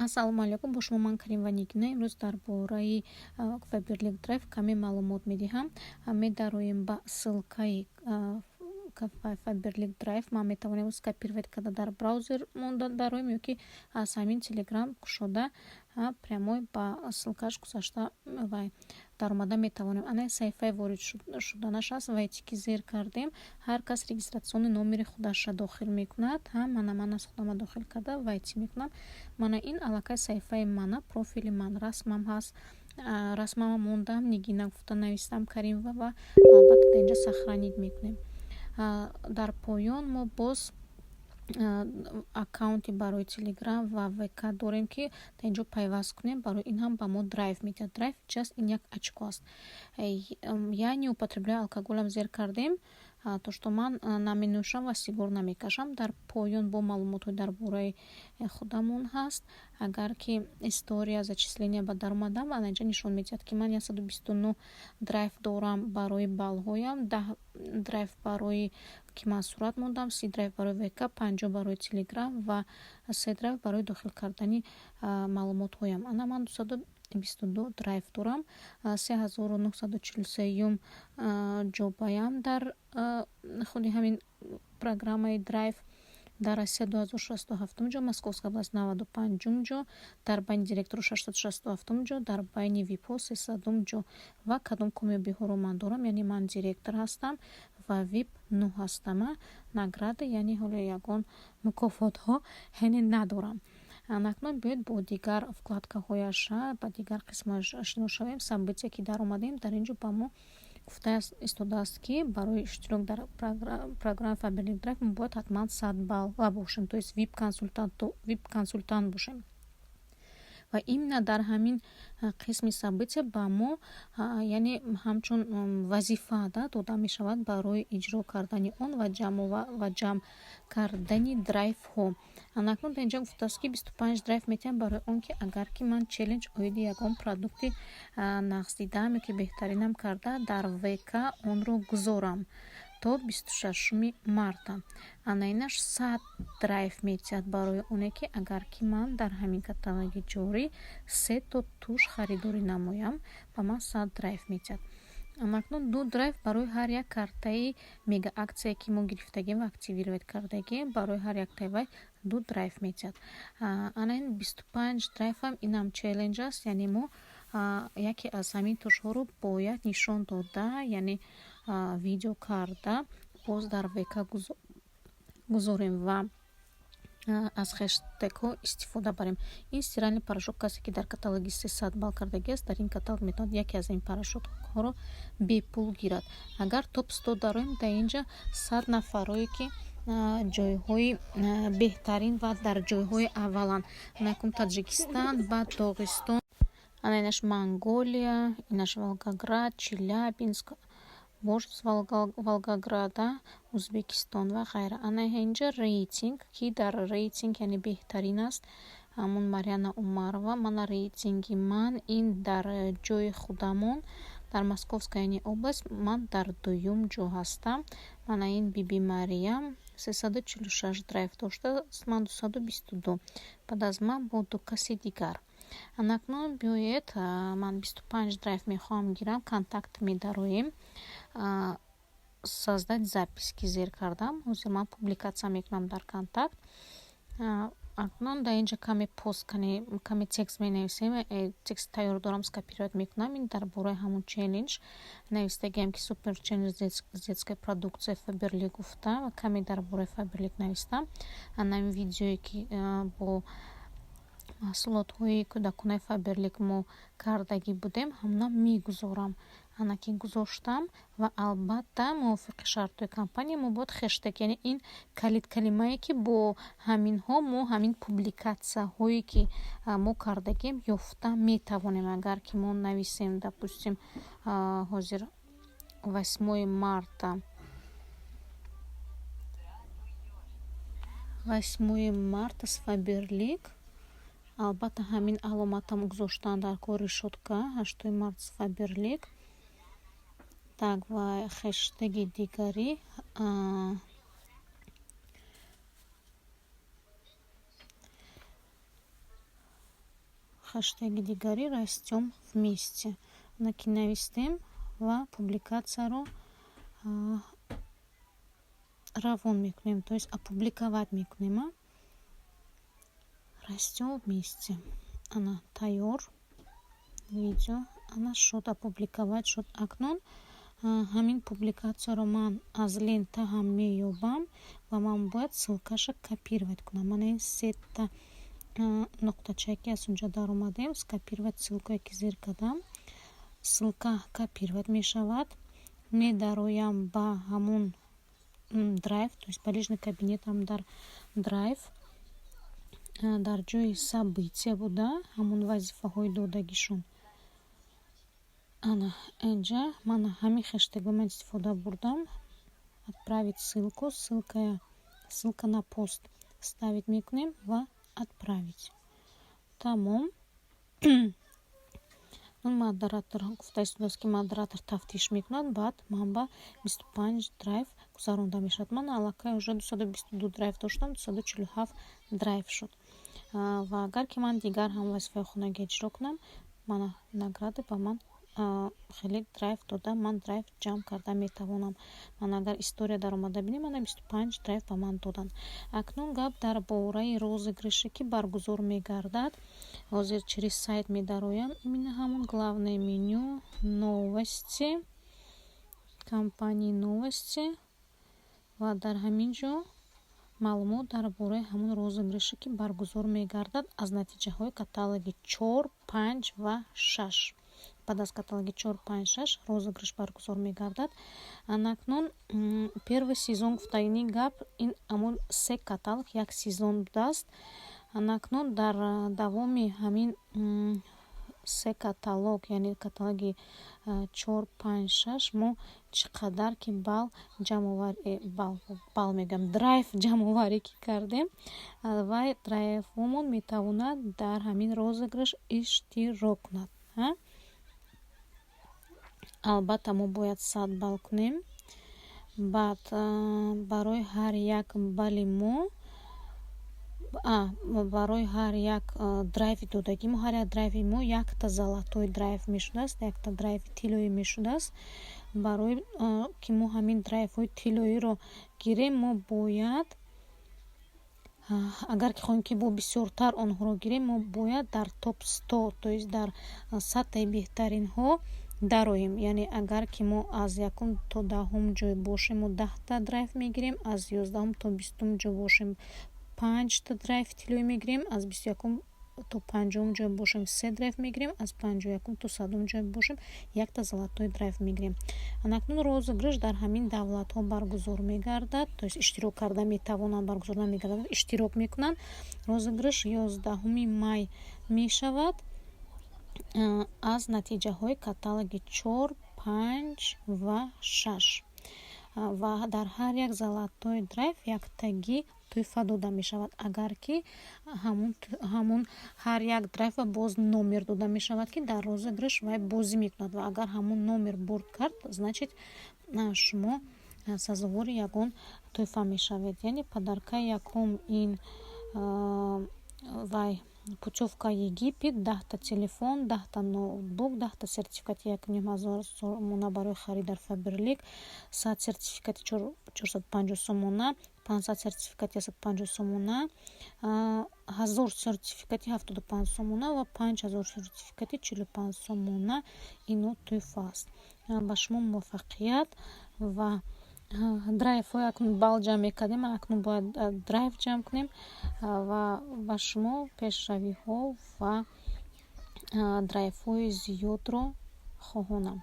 Ассалому алайкум, бо шумо ман Каримова Нигина. Имрӯз дар бораи Faberlic Drive каме маълумот медиҳам. Медароем ба ссылкаи Faberlic Drive. Ман метавонем скопировать карда дар браузер монда дароем ё ки аз ҳамин Telegram кушода прямой ба ссылкааш гузашта ва даромада метавонем. Ана саҳифаи ворид шуданаш аст. Войти ки зер кардем, ҳар кас регистрационный номери худаша дохил мекунад. Мана ман аз худама дохил карда войти мекунам. Мана ин аллакай саҳифаи мана, профили ман, расмам ҳаст, расмама мондам, Нигина гуфта навистам, Каримова, ва албатта дар инҷа сохранить мекунем. Дар поён мо боз аккаунти барои Телеграм ва ВК дорем, ки дар инҷо пайваст кунем. Барои ин ҳам ба мо драйв медиҳад. Драйв чиаст? Ин як очко аст. Я не употребляю алкоголь ам зер кардем, то что ман наменӯшам ва сигор намекашам. Дар поён бо маълумотҳои дар бораи худамон ҳаст. Агар ки история зачисления ба даромадам, ана инҷа нишон медиҳад, ки ман 129 драйв дорам барои баллҳоям, 10 драйв барои ки ман сурат мондам, 30 драйв барои ВК, 50 барои Телеграм ва 3 драйв барои дохил кардани маълумотҳоям. Ана ман 222 драйв дорам, 3943-юм ҷобаям дар худи ҳамин программаи драйв, дар Россия 2067-ум ҷо, Московская область 95-ум ҷо, дар байни директору 667-ум ҷо, дар байни випҳо 300-ум ҷо. Ва кадом комёбиҳоро ман дорам, яъне ман директор ҳастам ва вип 9 ҳастама. Награда, яъне ҳоло ягон мукофотҳо яъне надорам. Акнун биёед бо дигар вкладкаҳояш, ба дигар қисмаш шинос шавем. События ки даромадем, дар ин ҷо ба мо гуфта истодааст, ки барои иштирок дар программаи Faberlic Drive мо бояд ҳатман 100 балла бошем, то есть вип консультант бошем. Ва именно дар ҳамин қисми события ба мо, яъне ҳамчун вазифа дода мешавад барои иҷро кардани он ва ҷамъ кардани драйвҳо. Анакнун дар инҷа гуфтааст, ки 25 драйв метиҳам барои он ки агар ки ман челлендж оиди ягон продукти нағздидаам ё ки беҳтаринам карда, дар ВК онро гузорам то 26-уми марта. Ана инаш 100 драйв метиҳад барои оне ки агар ки ман дар ҳамин каталоги ҷорӣ се то тушь харидорӣ намоям, ба ман 100 драйв метиҳад. Анакнун ду драйв барои ҳар як картаи мегаакция, ки мо гирифтагем ва активировать кардагем, барои ҳар яктаи вай ду драйв метиҳад. Ана ин 25 драйвам, инам челлендж аст, яъне мо яке аз ҳамин тушҳоро бояд нишон дода, яъне видео карда, боз дар ВК гузорем ва аз хештегҳо истифода барем. Ин стиральный порошок, касе ки дар каталоги 300 балл кардагиаст, дар ин каталог метавонад яке аз ин порошокҳоро бепул гирад. Агар топ 100 дароем, дар инҷа 100 нафарое ки ҷойҳои беҳтарин ва дар ҷойҳои авваланд. Якум Таҷикистан, баъд Доғистон, ана инаш Монголия, инаш Волгоград, Челябинск, бош Волгограда, Узбекистон ва ғайра. Ана инҷа рейтинг, ки дар рейтинг, яъне беҳтарин аст, ҳамун Марьяна Умарова. Мана рейтинги ман, ин дар ҷои худамон, дар Московская, яъне область, ман дар дуюм ҷо ҳастам. Мана ин Биби Мариям 346 драйв доштааст, ман 222, баъд аз ман бо ду каси дигар. Анакнун биёед, ман 25 драйв мехоҳам гирам. Контакт медароем, создать запись ки зер кардам, ҳозир ман публикация мекунам дар контакт. Акнун дар инҷа каме пост, каме текст менависем. Текст тайёр дорам, скопировать мекунам. Ин дар бораи ҳамун челлендж навистагиам, ки супер челлендж с детской продукция Фаберлик гуфта, ва каме дар бораи Фаберлик навистам. Ана ин видеое ки бо маҳсулотҳои кӯдаконаи Фаберлик мо кардагӣ будем, ҳамона мегузорам. Ана ки гузоштам. Ва албатта, мувофиқи шартҳои компания мо бояд хештег, яъне ин калид калимае, ки бо ҳаминҳо мо ҳамин публикатсияҳое ки мо кардагем, ёфта метавонем. Агар ки мо нависем, допустим, ҳозир 8 марта, 8 марта с Фаберлик, албатта ҳамин аломатам гузоштан дар кор, решётка, 8 март с Фаберлик. Так, ва хештеги дигарӣ. Хэштеги дигари «Растём вместе». Ана ки навистем ва публикатсияро равон мекунем, то есть опубликовать мекунем. «Растём вместе». Ана, тайёр видео ана шуд, опубликовать шуд. Акнун ҳамин публикатсияро ман аз лента ҳам меёбам ва ман бояд ссылкаша копировать кунам. Мана ин сета нуқтачае, ки аз унҷа даромадем, «Скопировать ссылкое» ки зер кардам, ссылка копировать мешавад. Медароям ба ҳамун Драйв, то есть ба личный кабинетам дар Драйв, дар ҷои «События» буда, ҳамун вазифаҳои додагишон. Ана инҷа ман ҳамин хештегро ман истифода бурдам. «Отправить ссылку», ссылка на пост ставить мекунем ва «Отправить». Тамом. Модератор гуфта истодааст, ки модератор тафтиш мекунад, баъд ман ба 25 драйв гузаронда мешавад. Ман аллакай уже 222 драйв доштам, 247 драйв шуд. Ва агар ки ман дигар ҳам вазифаи хонагӣ иҷро кунам, мана, награды ба ман хеле драйв дода, ман драйв ҷамъ карда метавонам. Ман агар история даромада бинем, мана, 25 драйв ба ман доданд. Акнун гап дар бораи розыгрыше, ки баргузор мегардад. Ҳозир через сайт медароям, именно ҳамон главное меню, новости компании, новости, ва дар ҳамин ҷо маълумот дар бораи ҳамон розыгрыше, ки баргузор мегардад аз натиҷаҳои каталоги чор, панҷ ва шаш. Баъд аз каталоги чор, панҷ, шаш розыгрыш баргузор мегардад. Анакнун первый сезон гуфтани гап, ин ҳамон се каталог як сезон будааст. Анакнун дар давоми ҳамин се каталог, яъне каталоги чор, панҷ, шаш, мо чӣ қадар ки балл ҷамъовар, балл мегӯям, драйв ҷамъоварӣ ки кардем, вай драйвҳомон метавонад дар ҳамин розыгрыш иштирок кунад. Албатта, мо бояд 100 балл кунем. Баъд барои ҳар як балли мо, барои ҳар як драйви додагӣ мо, ҳар як драйви мо якта золотой драйв мешудааст, якта драйви тиллоӣ мешудааст. Барои ки мо ҳамин драйвҳои тиллоиро гирем, мо бояд, агар ки хоҳем, ки бо бисёртар онҳоро гирем, мо бояд дар топ 100, то есть дар 100таи беҳтаринҳо дароем. Яъне агар ки мо аз якум то 10-ум ҷой бошем, мо 10та драйв мегирем, аз 11-ум то 20-ум ҷой бошем, панҷта драйви тиллоӣ мегирем, аз 21-ум то 50-ум ҷой бошем, се драйв мегирем, аз 51-ум то 100-ум ҷой бошем, якта золотой драйв мегирем. Анакнун розыгрыш дар ҳамин давлатҳо баргузор мегардад, то есть иштирок карда метавонанд, баргузор намегардад, иштирок мекунанд. Розыгрыш 11-уми май мешавад аз натиҷаҳои каталоги чор, панҷ ва шаш. Ва дар ҳар як золотой драйв яктагӣ тӯҳфа дода мешавад. Агар ки ҳамун ҳар як драйва боз номер дода мешавад, ки дар розыгрыш вай бозӣ мекунад, ва агар ҳамун номер бурд кард, значит, шумо сазовори ягон тӯҳфа мешавед. Яъне подаркаи якум ин вай путёвка Египет, 10-та телефон, 10-та ноутбук, 10-та сертификати 1500 сомона барои харид дар Фаберлик, 100 сертификати 450 сомона, 500 сертификати 150 сомона, 1000 сертификати 75 сомона ва 5000 сертификати 45 сомона. Ино тӯҳфа аст. Ба шумо муваффақият ва драйвҳои. Акнун балл ҷамъ мекардем, акнун бояд драйв ҷамъ кунем. Ва ба шумо пешравиҳо ва драйвҳои зиёдро хоҳонам.